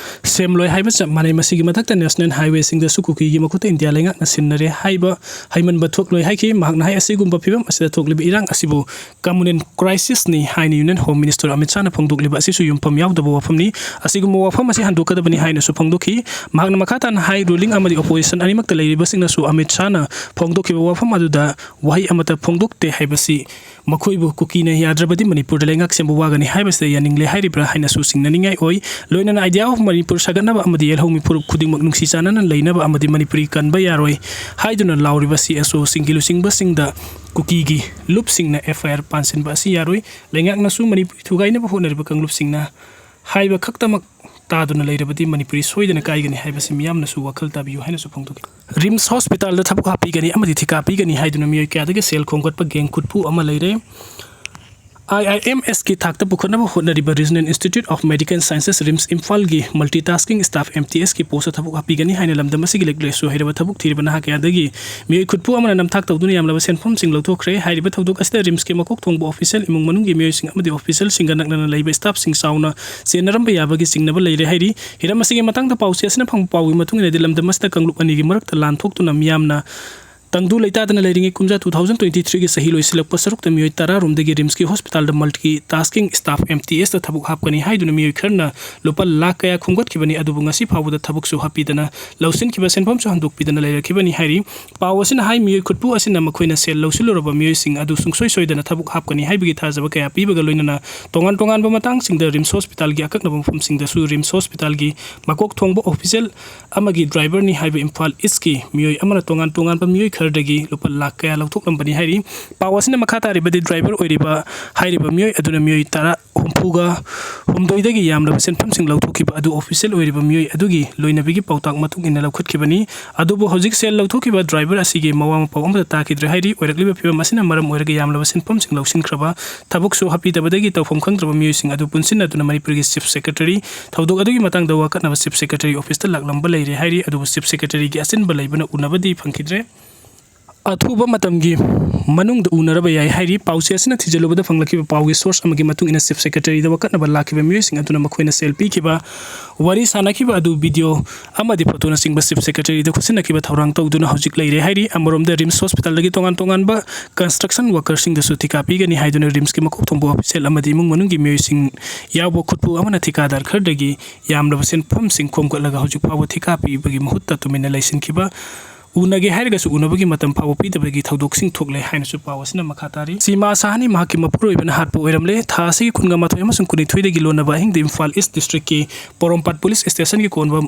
ꯁꯦꯝꯂꯣꯏ ꯍꯥꯏꯕ ꯆꯞ ꯃꯥꯟꯅꯩ꯫ ꯃꯁꯤꯒꯤ ꯃꯊꯛꯇ national highwayꯁꯤꯡꯗꯁꯨ ꯀꯨꯀꯤꯒꯤ ꯃꯈꯨꯠꯇ ꯏꯟꯗꯤꯌꯥ ꯂꯩꯉꯥꯛꯅ ꯁꯤꯟꯅꯔꯦ ꯍꯥꯏꯕ ꯍꯩꯃꯟꯕ ꯊꯣꯛꯂꯣꯏ ꯍꯥꯏꯈꯤ꯫ ꯃꯍꯥꯛꯅ ꯍꯥꯏ, ꯑꯁꯤꯒꯨꯝꯕ ꯐꯤꯕꯝ ꯑꯁꯤꯗ ꯊꯣꯛꯂꯤꯕ ꯏꯔꯥꯡ ꯑꯁꯤꯕꯨ communal crisisꯅꯤ ꯍꯥꯏꯅ Union Home Minister ꯑꯃꯤꯠ ꯁꯥꯍꯅ ꯐꯣꯡꯗꯣꯛꯂꯤꯕ ꯑꯁꯤꯁꯨ ꯌꯨꯝꯐꯝ ꯌꯥꯎꯗꯕ ꯋꯥꯐꯝꯅꯤ꯫ ꯑꯁꯤꯒꯨꯝꯕ ꯋꯥꯐꯝ ꯑꯁꯤ ꯍꯟꯗꯣꯛꯀꯗꯕꯅꯤ ꯍꯥꯏꯅꯁꯨ ꯐꯣꯡꯗꯣꯛꯈꯤ꯫ ꯃꯍꯥꯛꯅ ꯃꯈꯥ ꯇꯥꯅ ꯍꯥꯏ, ruling ꯑꯃꯗꯤ opposition ꯑꯅꯤꯃꯛꯇ ꯂꯩꯔꯤꯕꯁꯤꯡꯅꯁꯨ ꯑꯃꯤꯠ ꯁꯥꯍꯅ ꯐꯣꯡꯗꯣꯛꯈꯤꯕ ꯋꯥꯐꯝ ꯑꯗꯨꯗ ꯋꯥꯍꯩ ꯑꯃꯠꯇ ꯐꯣꯡꯗꯣꯛꯇꯦ ꯍꯥꯏꯕꯁꯤ ꯃꯈꯣꯏꯕꯨ ꯀꯨꯀꯤꯅ ꯌꯥꯗ꯭ꯔꯕꯗꯤ ꯃꯅꯤꯄꯨꯔꯗ ꯂꯩꯉꯥꯛ ꯁꯦꯝꯕ ꯋꯥꯒꯅꯤ ꯍꯥꯏꯕꯁꯤꯗ ꯌꯥꯅꯤꯡꯂꯦ ꯍꯥꯏꯔꯤꯕ꯭ꯔꯥ ꯍꯥꯏꯅꯁꯨ ꯆꯤꯡꯅꯅꯤꯡꯉꯥꯏ ꯑꯣꯏ꯫ ꯂꯣꯏꯅꯅ idea of ꯃꯅꯤꯄꯨꯔ ꯁꯥꯒꯠꯅꯕ ꯑꯃꯗꯤ ꯌꯦꯜꯍꯧ ꯃꯤꯐꯨꯔꯨꯞ ꯈꯨꯗꯤꯡꯃꯛ ꯅꯨꯡꯁꯤ ꯆꯥꯟꯅꯅ ꯂꯩꯅꯕ ꯑꯃꯗꯤ ꯃꯅꯤꯄꯨꯔꯤ ꯀꯟꯕ ꯌꯥꯔꯣꯏ ꯍꯥꯏꯗꯨꯅ ꯂꯥꯎꯔꯤꯕ CSOꯁꯤꯡꯒꯤ ꯂꯨꯆꯤꯡꯕꯁꯤꯡꯗ ꯀꯨꯀꯤꯒꯤ ꯂꯨꯞꯁꯤꯡꯅ FIR ꯄꯥꯟꯁꯤꯟꯕ ꯑꯁꯤ ꯌꯥꯔꯣꯏ꯫ ꯂꯩꯉꯥꯛꯅꯁꯨ ꯃꯅꯤꯄꯨꯔꯤ ꯊꯨꯒꯥꯏꯅꯕ ꯍꯣꯠꯅꯔꯤꯕ ꯀꯥꯡꯂꯨꯞꯁꯤꯡꯅ ꯍꯥꯏꯕ ꯈꯛꯇꯃꯛ ꯇꯥꯗꯨꯅ ꯂꯩꯔꯕꯗꯤ ꯃꯅꯤꯄꯨꯔꯤ ꯁꯣꯏꯗꯅ ꯀꯥꯏꯒꯅꯤ ꯍꯥꯏꯕꯁꯤ ꯃꯤꯌꯥꯝꯅꯁꯨ ꯋꯥꯈꯜ ꯇꯥꯕꯤꯌꯨ ꯍꯥꯏꯅꯁꯨ ꯐꯣꯡꯗꯣꯛꯈꯤ꯫ RIMS hospitalꯗ ꯊꯕꯛ ꯍꯥꯞꯄꯤꯒꯅꯤ ꯑꯃꯗꯤ ꯊꯤꯀꯥ ꯄꯤꯒꯅꯤ ꯍꯥꯏꯗꯨꯅ ꯃꯤꯑꯣꯏ ꯀꯌꯥꯗꯒꯤ ꯁꯦꯜ ꯈꯣꯝꯒꯠꯄ gang ꯈꯨꯠꯄꯨ ꯑꯃ ꯂꯩꯔꯦ꯫ ꯑꯥꯏ ꯑꯥꯏ ꯑꯦꯝ ꯑꯦꯁꯀꯤ ꯊꯥꯛꯇ ꯄꯨꯈꯠꯅꯕ ꯍꯣꯠꯅꯔꯤꯕ Regional Institute of Medical Sciences, RIMS ꯏꯝꯐꯥꯜꯒꯤ multitasking staff, M T S ꯀꯤ post ꯊꯕꯛ ꯍꯥꯞꯄꯤꯒꯅꯤ ꯍꯥꯏꯅ ꯂꯝꯗꯝ ꯑꯁꯤꯒꯤ ꯂꯥꯏꯔꯤꯛ ꯂꯥꯏꯁꯨ ꯍꯩꯔꯕ ꯊꯕꯛ ꯊꯤꯔꯤꯕ ꯅꯍꯥ ꯀꯌꯥꯗꯒꯤ ꯃꯤꯑꯣꯏ ꯈꯨꯠꯄꯨ ꯑꯃꯅ ꯅꯝꯊꯥꯛ ꯇꯧꯗꯨꯅ ꯌꯥꯝꯂꯕ ꯁꯦꯟꯐꯝꯁꯤꯡ ꯂꯧꯊꯣꯛꯈ꯭ꯔꯦ꯫ ꯍꯥꯏꯔꯤꯕ ꯊꯧꯗꯣꯛ ꯑꯁꯤꯗ ꯔꯤꯝꯁꯀꯤ ꯃꯀꯣꯛ ꯊꯣꯡꯕ official, ꯏꯃꯨꯡ ꯃꯅꯨꯡꯒꯤ ꯃꯤꯑꯣꯏꯁꯤꯡ ꯑꯃꯗꯤ officialꯁꯤꯡꯒ ꯅꯛꯅꯅ ꯂꯩꯕ staffꯁꯤꯡ ꯆꯥꯎꯅ ꯆꯦꯟꯅꯔꯝꯕ ꯌꯥꯕꯒꯤ ꯆꯤꯡꯅꯕ ꯂꯩꯔꯦ ꯍꯥꯏꯔꯤ꯫ ꯍꯤꯔꯝ ꯑꯁꯤꯒꯤ ꯃꯇꯥꯡꯗ ꯄꯥꯎꯆꯦ ꯑꯁꯤꯅ ꯐꯪꯕ ꯄꯥꯎꯒꯤ ꯃꯇꯨꯡ ꯏꯟꯅꯗꯤ, ꯂꯝꯗꯝ ꯑꯁꯤꯗ ꯀꯥꯡꯂꯨꯞ ꯑꯅꯤꯒꯤ ꯃꯔꯛꯇ ꯂꯥꯟ ꯊꯣꯛꯇꯨꯅ ꯃꯤꯌꯥꯝꯅ ꯇꯪꯗꯨ ꯂꯩꯇꯥꯗꯅ ꯂꯩꯔꯤꯉꯩ ꯀꯨꯝꯖꯥ two thousand twenty threeꯒꯤ ꯆꯍꯤ ꯂꯣꯏꯁꯤꯜꯂꯛꯄ ꯁꯔꯨꯛꯇ ꯃꯤꯑꯣꯏ ꯇꯔꯥ ꯔꯣꯝꯗꯒꯤ ꯔꯤꯝꯁꯀꯤ ꯍꯣꯁꯄꯤꯇꯥꯜꯗ multitasking staff, M T Sꯇ ꯊꯕꯛ ꯍꯥꯞꯀꯅꯤ ꯍꯥꯏꯗꯨꯅ ꯃꯤꯑꯣꯏ ꯈꯔꯅ ꯂꯨꯄꯥ ꯂꯥꯈ ꯀꯌꯥ ꯈꯣꯝꯒꯠꯈꯤꯕꯅꯤ꯫ ꯑꯗꯨꯕꯨ ꯉꯁꯤ ꯐꯥꯎꯕꯗ ꯊꯕꯛꯁꯨ ꯍꯥꯞꯄꯤꯗꯅ, ꯂꯧꯁꯤꯟꯈꯤꯕ ꯁꯦꯟꯐꯝꯁꯨ ꯍꯟꯗꯣꯛꯄꯤꯗꯅ ꯂꯩꯔꯛꯈꯤꯕꯅꯤ ꯍꯥꯏꯔꯤ꯫ ꯄꯥꯎ ꯑꯁꯤꯅ ꯍꯥꯏ, ꯃꯤꯑꯣꯏ ꯈꯨꯠꯄꯨ ꯑꯁꯤꯅ ꯃꯈꯣꯏꯅ ꯁꯦꯜ ꯂꯧꯁꯤꯜꯂꯨꯔꯕ ꯃꯤꯑꯣꯏꯁꯤꯡ ꯑꯗꯨ ꯁꯨꯡꯁꯣꯏ ꯁꯣꯏꯗꯅ ꯊꯕꯛ ꯍꯥꯞꯀꯅꯤ ꯍꯥꯏꯕꯒꯤ ꯊꯥꯖꯕ ꯀꯌꯥ ꯄꯤꯕꯒ ꯂꯣꯏꯅꯅ, ꯇꯣꯉꯥꯟ ꯇꯣꯉꯥꯟꯕ ꯃꯇꯥꯡꯁꯤꯡꯗ ꯔꯤꯝꯁ ꯍꯣꯁꯄꯤꯇꯥꯜꯒꯤ ꯑꯀꯛꯅꯕ ꯃꯐꯝꯁꯤꯡꯗꯁꯨ ꯔꯤꯝꯁ ꯍꯣꯁꯄꯤꯇꯥꯜꯒꯤ ꯃꯀꯣꯛ ꯊꯣꯡꯕ official ꯑꯃꯒꯤ driverꯅꯤ ꯍꯥꯏꯕ ꯏꯝꯐꯥꯜ ꯏꯁꯀꯤ ꯃꯤꯑꯣꯏ ꯑꯃꯅ ꯇꯣꯉꯥꯟ ꯇꯣꯉꯥꯟꯕ ꯃꯤꯑꯣꯏ ꯈꯔꯗꯒꯤ ꯂꯨꯄꯥ ꯂꯥꯈ ꯀꯌꯥ ꯂꯧꯊꯣꯛꯂꯝꯕꯅꯤ ꯍꯥꯏꯔꯤ꯫ ꯄꯥꯎ ꯑꯁꯤꯅ ꯃꯈꯥ ꯇꯥꯔꯤꯕꯗꯤ, driver ꯑꯣꯏꯔꯤꯕ ꯍꯥꯏꯔꯤꯕ ꯃꯤꯑꯣꯏ ꯑꯗꯨꯅ ꯃꯤꯑꯣꯏ ꯇꯔꯥ, ꯍꯨꯝꯐꯨꯒ ꯍꯨꯝꯗꯣꯏꯗꯒꯤ ꯌꯥꯝꯂꯕ ꯁꯦꯟꯐꯝꯁꯤꯡ ꯂꯧꯊꯣꯛꯈꯤꯕ ꯑꯗꯨ official ꯑꯣꯏꯔꯤꯕ ꯃꯤꯑꯣꯏ ꯑꯗꯨꯒꯤ ꯂꯣꯏꯅꯕꯤꯒꯤ ꯄꯥꯎꯇꯥꯛ ꯃꯇꯨꯡ ꯏꯟꯅ ꯂꯧꯈꯠꯈꯤꯕꯅꯤ꯫ ꯑꯗꯨꯕꯨ ꯍꯧꯖꯤꯛ ꯁꯦꯜ ꯂꯧꯊꯣꯛꯈꯤꯕ driver ꯑꯁꯤꯒꯤ ꯃꯋꯥ ꯃꯄꯥꯎ ꯑꯃꯠꯇ ꯇꯥꯈꯤꯗ꯭ꯔꯦ ꯍꯥꯏꯔꯤ꯫ ꯑꯣꯏꯔꯛꯂꯤꯕ ꯐꯤꯕꯝ ꯑꯁꯤꯅ ꯃꯔꯝ ꯑꯣꯏꯔꯒ ꯌꯥꯝꯂꯕ ꯁꯦꯟꯐꯝꯁꯤꯡ ꯂꯧꯁꯤꯟꯈ꯭ꯔꯕ, ꯊꯕꯛꯁꯨ ꯍꯥꯞꯄꯤꯗꯕꯗꯒꯤ ꯇꯧꯐꯝ ꯈꯪꯗ꯭ꯔꯕ ꯃꯤꯑꯣꯏꯁꯤꯡ ꯑꯗꯨ ꯄꯨꯟꯁꯤꯟꯅꯗꯨꯅ ꯃꯅꯤꯄꯨꯔꯒꯤ Chief Secretary, ꯊꯧꯗꯣꯛ ꯑꯗꯨꯒꯤ ꯃꯇꯥꯡꯗ ꯋꯥꯀꯠꯅꯕ Chief Secretary officeꯇ ꯂꯥꯛꯂꯝꯕ ꯂꯩꯔꯦ ꯍꯥꯏꯔꯤ꯫ ꯑꯗꯨꯕꯨ Chief Secretaryꯒꯤ ꯑꯆꯤꯟꯕ ꯂꯩꯕꯅ ꯎꯅꯕꯗꯤ ꯐꯪꯈꯤꯗ꯭ꯔꯦ꯫ ꯑꯊꯨꯕ ꯃꯇꯝꯒꯤ ꯃꯅꯨꯡꯗ ꯎꯅꯔꯕ ꯌꯥꯏ ꯍꯥꯏꯔꯤ꯫ ꯄꯥꯎꯆꯦ ꯑꯁꯤꯅ ꯊꯤꯖꯤꯜꯂꯨꯕꯗ ꯐꯪꯂꯛꯈꯤꯕ ꯄꯥꯎꯒꯤ source ꯑꯃꯒꯤ ꯃꯇꯨꯡ ꯏꯟꯅ, Chief Secretaryꯗ ꯋꯥꯀꯠꯅꯕ ꯂꯥꯛꯈꯤꯕ ꯃꯤꯑꯣꯏꯁꯤꯡ ꯑꯗꯨꯅ ꯃꯈꯣꯏꯅ ꯁꯦꯜ ꯄꯤꯈꯤꯕ, ꯋꯥꯔꯤ ꯁꯥꯅꯈꯤꯕ ꯑꯗꯨ video ꯑꯃꯗꯤ photoꯅꯆꯤꯡꯕ Chief Secretaryꯗ ꯈꯨꯠꯁꯤꯟꯅꯈꯤꯕ ꯊꯧꯔꯥꯡ ꯇꯧꯗꯨꯅ ꯍꯧꯖꯤꯛ ꯂꯩꯔꯦ ꯍꯥꯏꯔꯤ꯫ ꯑꯃꯔꯣꯝꯗ, ꯔꯤꯝꯁ ꯍꯣꯁꯄꯤꯇꯥꯜꯗꯒꯤ ꯇꯣꯉꯥꯟ ꯇꯣꯉꯥꯟꯕ construction workerꯁꯤꯡꯗꯁꯨ ꯊꯤꯀꯥ ꯄꯤꯒꯅꯤ ꯍꯥꯏꯗꯨꯅ ꯔꯤꯝꯁꯀꯤ ꯃꯀꯣꯛ ꯊꯣꯡꯕ official ꯑꯃꯗꯤ ꯏꯃꯨꯡ ꯃꯅꯨꯡꯒꯤ ꯃꯤꯑꯣꯏꯁꯤꯡ ꯌꯥꯎꯕ ꯈꯨꯠꯄꯨ ꯑꯃꯅ ꯊꯤꯀꯥꯗꯥꯔ ꯈꯔꯗꯒꯤ ꯌꯥꯝꯂꯕ ꯁꯦꯟꯐꯝꯁꯤꯡ ꯈꯣꯝꯒꯠꯂꯒ ꯍꯧꯖꯤꯛ ꯐꯥꯎꯕ ꯊꯤꯀꯥ ꯄꯤꯕꯒꯤ ꯃꯍꯨꯠꯇ ꯇꯨꯃꯤꯟꯅ ꯂꯩꯁꯤꯟꯈꯤꯕ, ꯎꯅꯒꯦ ꯍꯥꯏꯔꯒꯁꯨ ꯎꯅꯕꯒꯤ ꯃꯇꯝ ꯐꯥꯎꯕ ꯄꯤꯗꯕꯒꯤ ꯊꯧꯗꯣꯛꯁꯤꯡ ꯊꯣꯛꯂꯦ ꯍꯥꯏꯅꯁꯨ ꯄꯥꯎ ꯑꯁꯤꯅ ꯃꯈꯥ ꯇꯥꯔꯤ꯫ ꯁꯤꯃꯥ ꯁꯥꯍꯥꯅꯤ ꯃꯍꯥꯛꯀꯤ ꯃꯄꯨꯔꯣꯏꯕꯅ ꯍꯥꯠꯄ ꯑꯣꯏꯔꯝꯂꯦ꯫ ꯊꯥ ꯑꯁꯤꯒꯤ ꯀꯨꯟꯒ ꯃꯥꯊꯣꯏ ꯑꯃꯁꯨꯡ ꯀꯨꯟꯅꯤꯊꯣꯏꯗꯒꯤ ꯂꯣꯟꯅꯕ ꯑꯍꯤꯡꯗ ꯏꯝꯐꯥꯜ ꯏꯁ ꯗꯤꯁꯇ꯭ꯔꯤꯛꯀꯤ ꯄꯣꯔꯣꯝꯄꯥꯠ ꯄꯨꯂꯤꯁ ꯁ꯭ꯇꯦꯁꯟꯒꯤ ꯀꯣꯟꯕ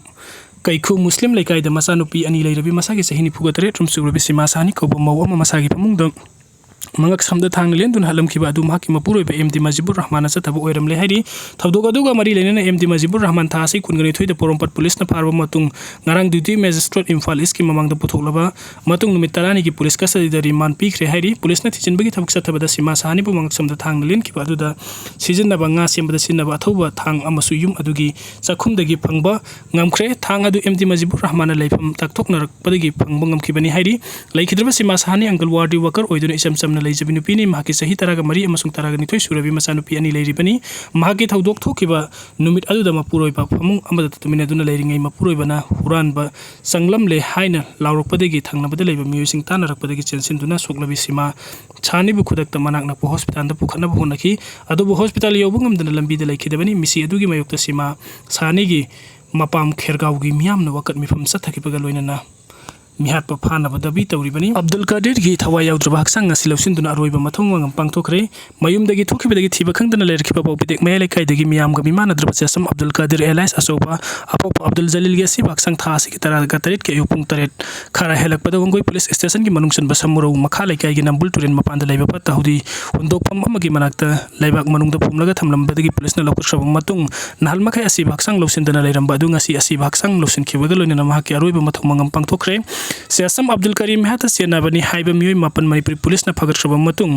ꯀꯩꯈꯨ ꯃꯨꯁꯂꯤꯝ ꯂꯩꯀꯥꯏꯗ ꯃꯆꯥꯅꯨꯄꯤ ꯑꯅꯤ ꯂꯩꯔꯕꯤ ꯃꯁꯥꯒꯤ ꯆꯍꯤ ꯅꯤꯐꯨꯒ ꯇꯔꯦꯠ ꯔꯨꯝ ꯁꯨꯔꯕꯤ ꯁꯤꯃꯥ ꯁꯥꯍꯥꯅꯤ ꯀꯧꯕ ꯃꯧ ꯑꯃ ꯃꯁꯥꯒꯤ ꯐꯃꯨꯡꯗ ꯃꯉꯛꯁꯝꯗ ꯊꯥꯡꯅ ꯂꯦꯟꯗꯨꯅ ꯍꯥꯠꯂꯝꯈꯤꯕ ꯑꯗꯨ ꯃꯍꯥꯛꯀꯤ ꯃꯄꯨꯔꯣꯏꯕ ꯑꯦꯝ ꯗꯤ ꯃꯖꯤꯕꯨꯔ ꯔꯍꯃꯥꯟꯅ ꯆꯠꯊꯕ ꯑꯣꯏꯔꯝꯂꯦ ꯍꯥꯏꯔꯤ꯫ ꯊꯧꯗꯣꯛ ꯑꯗꯨꯒ ꯃꯔꯤ ꯂꯩꯅꯅ ꯑꯦꯝ ꯗꯤ ꯃꯖꯤꯕꯨꯔ ꯔꯍꯃꯥꯟ ꯊꯥ ꯑꯁꯤ ꯀꯨꯟꯒ ꯅꯤꯊꯣꯏꯗ ꯄꯣꯔꯣꯝꯄꯥꯠ ꯄꯨꯂꯤꯁꯅ ꯐꯥꯔꯕ ꯃꯇꯨꯡ ꯉꯔꯥꯡ ꯗ꯭ꯌꯨꯇꯤ ꯃꯦꯖꯤꯁꯇ꯭ꯔꯦꯠ ꯏꯝꯐꯥꯜ ꯏꯁꯀꯤ ꯃꯃꯥꯡꯗ ꯄꯨꯊꯣꯛꯂꯕ ꯃꯇꯨꯡ ꯅꯨꯃꯤꯠ ꯇꯔꯥꯅꯤꯒꯤ ꯄꯨꯂꯤꯁ ꯀꯁꯇꯗꯤꯗ ꯔꯤꯃꯥꯟ ꯄꯤꯈ꯭ꯔꯦ ꯍꯥꯏꯔꯤ꯫ ꯄꯨꯂꯤꯁꯅ ꯊꯤꯖꯤꯟꯕꯒꯤ ꯊꯕꯛ ꯆꯠꯊꯕꯗ ꯁꯤꯃꯥ ꯁꯍꯥꯅꯤꯕꯨ ꯃꯉꯛꯁꯝꯗ ꯊꯥꯡꯅ ꯂꯦꯟꯈꯤꯕ ꯑꯗꯨꯗ ꯁꯤꯖꯤꯟꯅꯕ ꯉꯥ ꯁꯦꯝꯕꯗ ꯁꯤꯖꯤꯟꯅꯕ ꯑꯊꯧꯕ ꯊꯥꯡ ꯑꯃꯁꯨ ꯌꯨꯝ ꯑꯗꯨꯒꯤ ꯆꯥꯛꯈꯨꯝꯗꯒꯤ ꯐꯪꯕ ꯉꯝꯈ꯭ꯔꯦ꯫ ꯊꯥꯡ ꯑꯗꯨ ꯑꯦꯝ ꯗꯤ ꯃꯖꯤꯕꯨꯔ ꯔꯍꯃꯥꯟꯅ ꯂꯩꯐꯝ ꯇꯥꯛꯊꯣꯛꯅꯔꯛꯄꯗꯒꯤ ꯐꯪꯕ ꯉꯝꯈꯤꯕꯅꯤ ꯍꯥꯏꯔꯤ꯫ ꯂꯩꯈꯤꯗ꯭ꯔꯕ ꯁꯤꯃꯥ ꯁꯍꯥꯅꯤ ꯑꯪꯒꯜꯋꯥꯗꯤ ꯋꯥꯀꯔ ꯑꯣꯏꯗꯨꯅ ꯏꯆꯝ ꯆꯝꯅ ꯂꯩꯖꯕꯤ ꯅꯨꯄꯤꯅꯤ꯫ ꯃꯍꯥꯛꯀꯤ ꯆꯍꯤ ꯇꯔꯥꯒ ꯃꯔꯤ ꯑꯃꯁꯨꯡ ꯇꯔꯥꯒ ꯅꯤꯊꯣꯏ ꯁꯨꯔꯕꯤ ꯃꯆꯥꯅꯨꯄꯤ ꯑꯅꯤ ꯂꯩꯔꯤꯕꯅꯤ꯫ ꯃꯍꯥꯛꯀꯤ ꯊꯧꯗꯣꯛ ꯊꯣꯛꯈꯤꯕ ꯅꯨꯃꯤꯠ ꯑꯗꯨꯗ ꯃꯄꯨꯔꯣꯏꯕ ꯐꯃꯨꯡ ꯑꯃꯗ ꯇꯨꯃꯤꯟꯅꯗꯨꯅ ꯂꯩꯔꯤꯉꯩ ꯃꯄꯨꯔꯣꯏꯕꯅ ꯍꯨꯔꯥꯟꯕ ꯆꯪꯂꯝꯂꯦ ꯍꯥꯏꯅ ꯂꯥꯎꯔꯛꯄꯗꯒꯤ ꯊꯪꯅꯕꯗ ꯂꯩꯕ ꯃꯤꯑꯣꯏꯁꯤꯡ ꯇꯥꯟꯅꯔꯛꯄꯗꯒꯤ ꯆꯦꯟꯁꯤꯟꯗꯨꯅ ꯁꯣꯛꯂꯕꯤ ꯁꯤꯃꯥ ꯁꯍꯥꯅꯤꯕꯨ ꯈꯨꯗꯛꯇ ꯃꯅꯥꯛ ꯅꯛꯄ ꯍꯣꯁꯄꯤꯇꯥꯜꯗ ꯄꯨꯈꯠꯅꯕ ꯍꯣꯠꯅꯈꯤ꯫ ꯑꯗꯨꯕꯨ ꯍꯣꯁꯄꯤꯇꯥꯜ ꯌꯧꯕ ꯉꯝꯗꯅ ꯂꯝꯕꯤꯗ ꯂꯩꯈꯤꯗꯕꯅꯤ꯫ ꯃꯤꯁꯤ ꯑꯗꯨꯒꯤ ꯃꯥꯌꯣꯛꯇ ꯁꯤꯃꯥ ꯁꯍꯥꯅꯤꯒꯤ ꯃꯄꯥꯝ ꯈꯦꯔꯒꯥꯎꯒꯤ ꯃꯤꯌꯥꯝꯅ ꯋꯥꯀꯠ ꯃꯤꯐꯝ ꯆꯠꯊꯈꯤꯕꯒ ꯂꯣꯏꯅꯅ ꯃꯤꯍꯥꯠꯄ ꯐꯥꯅꯕ ꯗꯥꯕꯤ ꯇꯧꯔꯤꯕꯅꯤ꯫ ꯑꯕꯗꯨꯜ ꯀꯥꯗꯤꯔꯒꯤ ꯊꯋꯥꯏ ꯌꯥꯎꯗ꯭ꯔꯕ ꯍꯛꯆꯥꯡ ꯉꯁꯤ ꯂꯧꯁꯤꯟꯗꯨꯅ ꯑꯔꯣꯏꯕ ꯃꯊꯧ ꯃꯉꯝ ꯄꯥꯡꯊꯣꯛꯈ꯭ꯔꯦ꯫ ꯃꯌꯨꯝꯗꯒꯤ ꯊꯣꯛꯈꯤꯕꯗꯒꯤ ꯊꯤꯕ ꯈꯪꯗꯅ ꯂꯩꯔꯛꯈꯤꯕ ꯄꯥꯎꯄꯤꯇꯦꯛ ꯃꯌꯥꯏ ꯂꯩꯀꯥꯏꯗꯒꯤ ꯃꯤꯌꯥꯝꯒ ꯃꯤꯃꯥꯟꯅꯗ꯭ꯔꯕ ꯁꯦꯁꯝ ꯑꯕꯗꯨꯜ ꯀꯥꯗꯤꯔ ꯑꯦꯂꯥꯏꯁ ꯑꯆꯧꯕ ꯑꯄꯣꯛꯄ ꯑꯕꯗꯨꯜ ꯖꯂꯤꯜꯒꯤ ꯑꯁꯤꯕ ꯍꯛꯆꯥꯡ ꯊꯥ ꯑꯁꯤꯒꯤ ꯇꯔꯥꯒ ꯇꯔꯦꯠꯀꯤ ꯑꯌꯨꯛ ꯄꯨꯡ ꯇꯔꯦꯠ ꯈꯔ ꯍꯦꯜꯂꯛꯄꯗ ꯋꯥꯡꯒꯣꯏ ꯄꯨꯂꯤꯁ ꯁ꯭ꯇꯦꯁꯟꯒꯤ ꯃꯅꯨꯡ ꯆꯟꯕ ꯁꯃꯨꯔꯧ ꯃꯈꯥ ꯂꯩꯀꯥꯏꯒꯤ ꯅꯝꯕꯨꯜ ꯇꯨꯔꯦꯜ ꯃꯄꯥꯟꯗ ꯂꯩꯕ ꯐꯠꯇ ꯍꯥꯎꯗꯤ ꯍꯨꯟꯗꯣꯛꯐꯝ ꯑꯃꯒꯤ ꯃꯅꯥꯛꯇ ꯂꯩꯕꯥꯛ ꯃꯅꯨꯡꯗ ꯐꯨꯝꯂꯒ ꯊꯝꯂꯝꯕꯗꯒꯤ ꯄꯨꯂꯤꯁꯅ ꯂꯧꯈꯠꯈ꯭ꯔꯕ ꯃꯇꯨꯡ, ꯅꯍꯥꯜ ꯃꯈꯩ ꯑꯁꯤꯕ ꯍꯛꯆꯥꯡ ꯂꯧꯁꯤꯟꯗꯅ ꯂꯩꯔꯝꯕ ꯑꯗꯨ ꯉꯁꯤ ꯑꯁꯤꯕ ꯍꯛꯆꯥꯡ ꯂꯧꯁꯤꯟꯈꯤꯕꯒ ꯂꯣꯏꯅꯅ ꯃꯍꯥꯛꯀꯤ ꯑꯔꯣꯏꯕ ꯃꯊꯧ ꯃꯉꯝ ꯄꯥꯡꯊꯣꯛꯈ꯭ꯔꯦ꯫ ꯁꯦꯁꯝ ꯑꯕꯗꯨꯜ ꯀꯔꯤꯝ ꯃꯤꯍꯥꯠꯇ ꯆꯦꯟꯅꯕꯅꯤ ꯍꯥꯏꯕ ꯃꯤꯑꯣꯏ ꯃꯥꯄꯟ ꯃꯅꯤꯄꯨꯔꯤ ꯄꯨꯂꯤꯁꯅ ꯐꯒꯠꯈ꯭ꯔꯕ ꯃꯇꯨꯡ,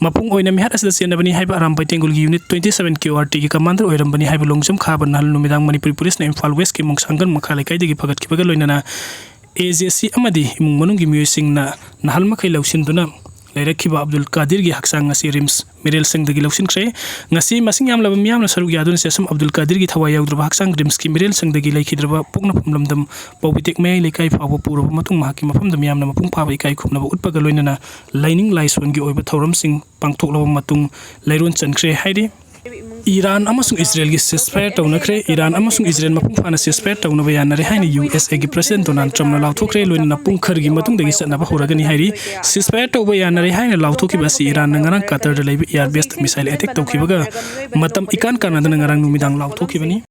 ꯃꯄꯨꯡ ꯑꯣꯏꯅ ꯃꯤꯍꯥꯠ ꯑꯁꯤꯗ ꯆꯦꯟꯅꯕꯅꯤ ꯍꯥꯏꯕ ꯑꯔꯥꯝꯕꯥꯏ ꯇꯦꯡꯒꯨꯜꯒꯤ unit twenty seven Q R ꯇꯤꯒꯤ ꯀꯃꯥꯟꯗꯔ ꯑꯣꯏꯔꯝꯕꯅꯤ ꯍꯥꯏꯕ ꯂꯣꯡꯖꯝ ꯈꯥꯕ ꯅꯍꯥꯜ ꯅꯨꯃꯤꯗꯥꯡ ꯃꯅꯤꯄꯨꯔꯤ ꯄꯨꯂꯤꯁꯅ ꯏꯝꯐꯥꯜ ꯋꯦꯁꯀꯤ ꯃꯣꯡꯁꯥꯡꯒꯟ ꯃꯈꯥ ꯂꯩꯀꯥꯏꯗꯒꯤ ꯐꯒꯠꯈꯤꯕꯒ ꯂꯣꯏꯅꯅ ꯑꯦ ꯖꯦ ꯁꯤ ꯑꯃꯗꯤ ꯏꯃꯨꯡ ꯃꯅꯨꯡꯒꯤ ꯃꯤꯑꯣꯏꯁꯤꯡꯅ ꯅꯍꯥꯜ ꯃꯈꯩ ꯂꯧꯁꯤꯟꯗꯨꯅ ꯂꯩꯔꯛꯈꯤꯕ ꯑꯕꯗꯨꯜ ꯀꯥꯗꯤꯔꯒꯤ ꯍꯛꯆꯥꯡ ꯑꯁꯤ ꯔꯤꯝꯁ ꯃꯤꯔꯦꯜ ꯁꯪꯗꯒꯤ ꯂꯧꯁꯤꯟꯈ꯭ꯔꯦ꯫ ꯉꯁꯤ ꯃꯁꯤꯡ ꯌꯥꯝꯂꯕ ꯃꯤꯌꯥꯝꯅ ꯁꯔꯨꯛ ꯌꯥꯗꯨꯅ ꯁꯦꯁꯝ ꯑꯕꯗꯨꯜ ꯀꯥꯗꯤꯔꯒꯤ ꯊꯋꯥꯏ ꯌꯥꯎꯗ꯭ꯔꯕ ꯍꯛꯆꯥꯡ ꯔꯤꯝꯁꯀꯤ ꯃꯤꯔꯦꯜ ꯁꯪꯗꯒꯤ ꯂꯩꯈꯤꯗ꯭ꯔꯕ ꯄꯣꯛꯅꯐꯝ ꯂꯝꯗꯝ ꯄꯥꯎꯕꯤꯇꯦꯛ ꯃꯌꯥꯏ ꯂꯩꯀꯥꯏ ꯐꯥꯎꯕ ꯄꯨꯔꯕ ꯃꯇꯨꯡ ꯃꯍꯥꯛꯀꯤ ꯃꯐꯝꯗ ꯃꯤꯌꯥꯝꯅ ꯃꯄꯨꯡ ꯐꯥꯕ ꯏꯀꯥꯏ ꯈꯨꯝꯅꯕ ꯎꯠꯄꯒ ꯂꯣꯏꯅꯅ ꯂꯥꯏꯅꯤꯡ ꯂꯥꯏꯁꯣꯟꯒꯤ ꯑꯣꯏꯕ ꯊꯧꯔꯝꯁꯤꯡ ꯄꯥꯡꯊꯣꯛꯂꯕ ꯃꯇꯨꯡ ꯂꯩꯔꯣꯟ ꯆꯟꯈ꯭ꯔꯦ ꯍꯥꯏꯔꯤ꯫ ꯏꯔꯥꯟ ꯑꯃꯁꯨꯡ ꯏꯖꯔꯦꯜꯒꯤ ceasefire ꯇꯧꯅꯈ꯭ꯔꯦ꯫ ꯏꯔꯥꯟ ꯑꯃꯁꯨꯡ ꯏꯖꯔꯦꯜ ꯃꯄꯨꯡ ꯐꯥꯅ ceasefire ꯇꯧꯅꯕ ꯌꯥꯅꯔꯦ ꯍꯥꯏꯅ ꯌꯨ ꯑꯦꯁ ꯑꯦꯒꯤ ꯄ꯭ꯔꯁꯤꯗꯦꯟ ꯗꯣꯅꯥꯜꯗ ꯇ꯭ꯔꯝꯞꯅ ꯂꯥꯎꯊꯣꯛꯈ꯭ꯔꯦ꯫ ꯂꯣꯏꯅꯅ ꯄꯨꯡ ꯈꯔꯒꯤ ꯃꯇꯨꯡꯗꯒꯤ ꯆꯠꯅꯕ ꯍꯧꯔꯒꯅꯤ ꯍꯥꯏꯔꯤ꯫ Ceasefire ꯇꯧꯕ ꯌꯥꯅꯔꯦ ꯍꯥꯏꯅ ꯂꯥꯎꯊꯣꯛꯈꯤꯕ ꯑꯁꯤ ꯏꯔꯥꯟꯅ ꯉꯔꯥꯡ ꯀꯇꯔꯗ ꯂꯩꯕ air baseꯇ missile attack ꯇꯧꯈꯤꯕꯒ ꯃꯇꯝ ꯏꯀꯥꯟ ꯀꯥꯟꯅꯗꯅ ꯉꯔꯥꯡ ꯅꯨꯃꯤꯗꯥꯡ ꯂꯥꯎꯊꯣꯛꯈꯤꯕꯅꯤ꯫